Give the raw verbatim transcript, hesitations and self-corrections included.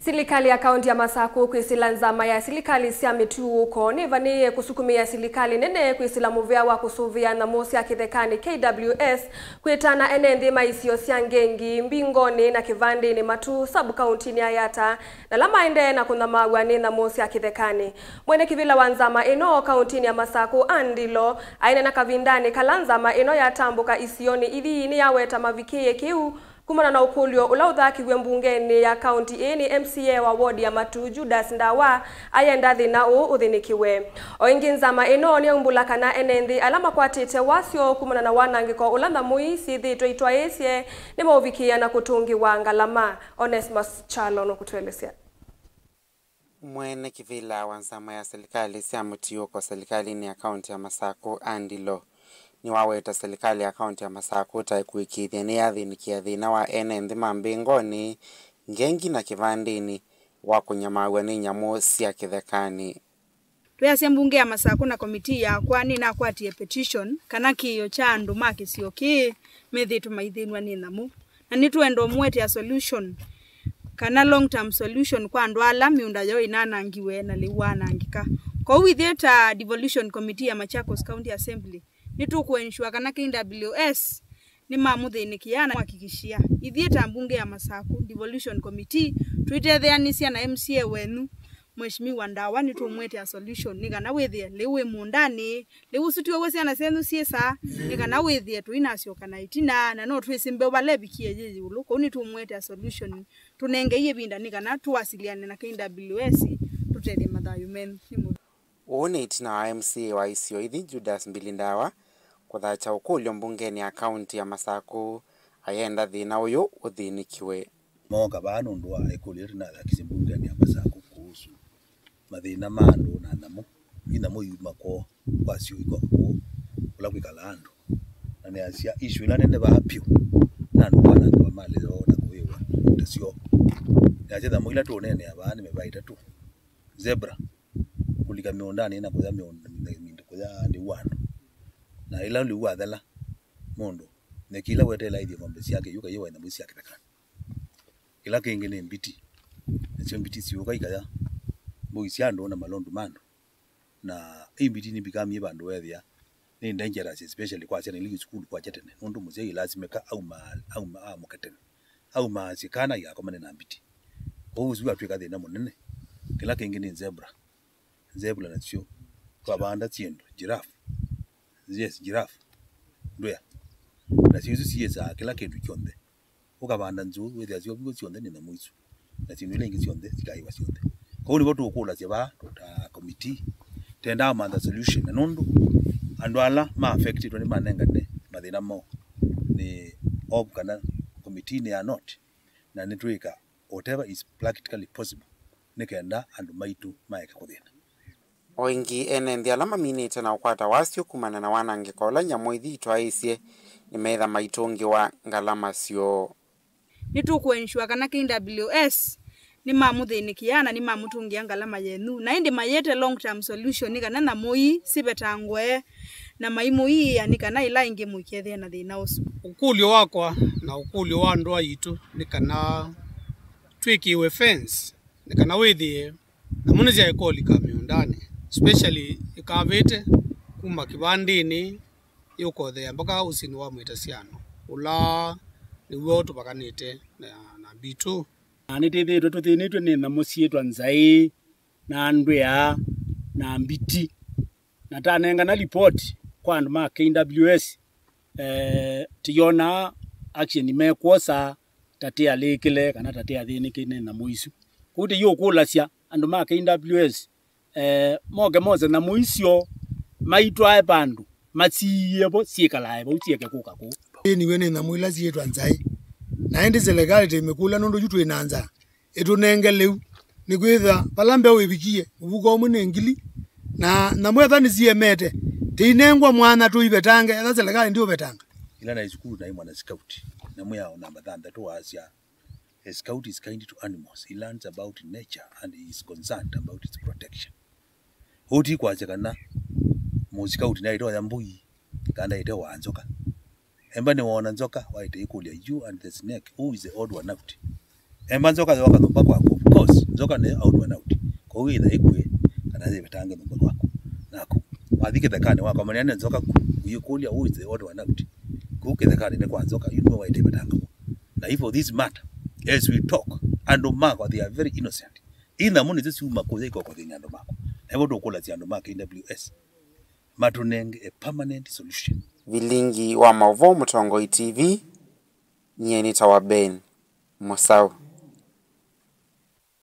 Silikalĩ ya kaunti ya Masakũ kwĩsĩla nzama ya silikalĩ sya mĩtũũko nĩvanĩĩe kũsukumĩa silikalĩ nene kwĩsĩla mũvea wa kũsũvĩa nyamũ sya kĩthekanĩ K W S kwĩtana ene nthĩ ma isio sya Ngengi, Mbingonĩ na Kĩvandĩnĩ Matu sub-kauntinĩ ya Yatta, na ala maendee na kũnyamaaw'a nĩ nyamũ sya kĩthekanĩ. Mwene kĩvĩla wa nzama ĩno kauntinĩ ya Masakũ, Ann Ndilo, aineena kavindanĩ kala nzama ĩno yatambũka isionĩ ithi, nĩyaweta mavikĩĩe kĩu kumana na ũkũlyo ũla ũthakiw'e mbungenĩ ya kaunti ĩĩ nĩ M C A wa ward ya Matu, Judas Ndawa, ayenda thĩna ũũ ũthĩnĩkĩwe. O ĩngĩ, nzama ĩno nĩyaumbũla kana ene nthĩ ala makwatĩte wasyo kumana na wanangĩko ũla nyamũ ii syĩthĩĩtwe itwaĩĩsye nĩmaũvikĩĩa na kũtũngĩwa ngalama. Onesmus Kyalo nũkũtũelesya. Mwene kĩvĩla wa nzama ya silikalĩ sya mũtiũko silikalĩnĩ ya kaunti ya Masakũ, Ann Ndilo, nĩwaweta silikalĩ ya kaunti ya Masakũ ta ĩkũĩkĩĩthya nĩyathĩnĩkĩa thĩna wa ene nthĩ ma Mbĩngonĩ, Ngengi na Kĩvandĩnĩ wa kũnyamaaw'a nĩ nyamũ sya kĩthekanĩ. Twĩasya mbunge ya Masakũ na komitii yakwa nĩnakwatie petition kana kĩĩo kya andũ ma kĩsio kĩĩ methĩĩtwe maithĩnw'a nĩ nyamũ, na nĩtũenda ũmũetea solution kana long term solution kwa andũ ala mĩũnda yoo ĩnanangiwe na lĩu wanangĩka. Kwoou ithyĩ ta devolution committee ya Machakos County Assembly nĩtũkũensure kana K W S nĩmamũthĩnĩkĩa na kũhakikishia. Ithyĩ ta mbunge ya Masakũ Devolution Committee tũitetheanĩsya na M C A wenyu, Mheshimiwa Ndawa, nĩtũmũetea solution nĩ kana wĩthĩe lĩu wĩ mũũndanĩ, lĩu ũsu tiw'o syana syenyu syĩsaa, nĩ kana wĩthĩe tũinasyoka na ĩtina, na no twĩsĩ mbeũ vala ĩvikie yĩ ĩũlũ. Kwoou nĩtũmũetea solution, tũnengei ĩvinda nĩ kana tũwasiliane na K W S tũtethye mathayũ menyu. Nĩ mũvea. Ũũ nĩ ĩtina wa M C A wa isio ithi, Judas Mbili Ndawa, kũthatya ũkũlyo mbungenĩ ya kaunti ya Masakũ, ayenda thĩna ũyũ ũthĩnĩkĩwe. Mooka vaa nũndũ wa ĩkũlyo yĩu tũnathakisye mbungenĩ ya Masakũ kũhusu mathĩna ma andũ na nyamũ. Ii nyamũ iuma kwoo, kwa syũi, kwa kakũũ, kũla kwĩkalaa andũ. Na nĩasya issue ĩla nene vaa vyũ na andũ kwanangĩwa malĩ yoo na kũĩwa indo syoo. Nĩasya nyamũ ila tũũneenea vaa nĩ mĩvaa ĩtatũ. Zebra, kũlika mĩũndanĩ na kũya mĩũnda, kũya lĩu wa andũ. Na ĩla lĩu wathela mũndũ, nyeki ila weteela aithye ng'ombe syake yu kaiwa nyamũ isu sya kĩthekanĩ. Kĩla kĩngĩ nĩ mbiti, nasyo mbiti syũka ikaya mbũi sya andũ na malondu ma andũ. Na ĩ mbiti nĩmbikamie vandũ weethĩa nĩ dangerous, especially kwa syana ila i sukulu kwakya tene, nũndũ mũsyai ĩlasimĩka auma, auma, amũke tene, aumaasye kana igakomane na mbiti. Kwoou ũsu watw'ĩka thĩna mũnene. Kĩla kĩngĩ nĩ zebra. Zebra nasyo twavanda syĩndũ, giraffe. Yes, giraffe. Ndwĩa. Nasyo isu siĩsaa kĩla kĩndũ kyonthe. Ũkavanda nzũũ, wĩthĩa syoviw'e syonthe nĩ nyamũ isu, na syĩndũ ila ingĩ syonthe sikaĩwa syonthe. Kwoou nĩvo tũũkũlasya vaa ta committee, twendaa kũmantha solution, na nũndũ andũ ala ma affectĩtwe nĩmanengane mathĩna moo nĩ org kana committee nĩ ya not, na nĩtwĩka whatever is practically possible nĩ kenda andũ maitũ maeke kũthĩna. O ĩngĩ, ene nthĩ ala maminĩte na ũkwata wasyo kumana na wanangĩko ũla nyamũ ithi itwaĩĩsye nĩmeetha maitũngĩwa ngalama syoo. Nĩtũkũensure kana K W S nĩmamũthĩnĩkĩa na nĩmamũtũngĩa ngalama yenyu, na ĩndĩ mayĩte long term solution nĩ kana nyamũ ii sivetangwe na maimũiĩa nĩ kana ĩla ĩngĩ mũikethĩe na thĩna ũsu. Ũkũlyo wakwa na ũkũlyo wa ndũa yitũ nĩ kana twĩkĩwe fence, nĩ kana wĩthĩe nyamũ nĩsyaĩkũlika mĩũndanĩ, especially ĩkavĩte kuma kĩvandĩnĩ yũkothea mpaka ũsinĩ wa mwĩta syano, ũla nĩw'o tũvakanĩte na, na mbitũ. Na nĩtwĩthĩĩtwe tũthĩnĩtw'e nĩ nyamũ syĩtwa nzaĩ na ndwĩa na mbiti, na tanengana lipoti kwa andũ ma K W S, eh, tũyonaa action mekwosa ta tĩalĩkĩle kana ta tĩathĩnĩkĩe nĩ nyamũ isu. Kwoou tũyũkũlasya andũ ma K W S, eh, moke mose nyamũ isyo maitwae vandũ masiĩĩe vo syĩkalae vau sieke kũka kũu. Ĩniwe nĩ nyamũ ila syĩtwa nzaĩ, na ĩndĩ silikalĩ tĩmĩkũlya nũndũ yu twĩ na nzaa. Ĩtũnenge lĩu, nĩkwĩthĩwa vala mbeũ ĩvikie, mũvuko ũmwe nĩ ngili, na nyamũ etha nĩsiemete, tĩinengwa mwanya tũivetange, etha silikalĩ ndĩũvetanga. Ĩla naĩ sukulu naĩ mwana scout, nyamũ ya namba thanthatũ wasya, a scout is kind to animals, he learns about nature and he is concerned about its protection. Ũu ti kwasya kana mũscout naĩtonya mbũi kana ndaĩtewa nzoka. Emba nĩwoona nzoka, waĩte ĩkũlya, "You and the snake, who is the odd one out?" Emba nzoka yooka nyũmba kwaku, course, nzoka nĩ odd one out. Kwoou ĩtha ĩkw'e kana yĩvetange nyũmba kwaku. Naku wathi kĩthekanĩ wakomania nĩ nzoka ku, ũyĩkũlya, "Who is the odd one out?" Kũu kĩthekanĩ nĩ kwa nzoka, yu nĩwe waĩte ĩvetangamo. Na hivyo this matter, as we talk, andũ makwa, they are very innocent. Ina mũno isu siuma kũya ikokothĩnĩ andũ makwa. Na hivyo tũkũlasya andũ ma K W S matũnenge a permanent solution. Vilingi wa maũvoo Mũtongoi T V, nyie nĩtawa Ben Mũsaũ.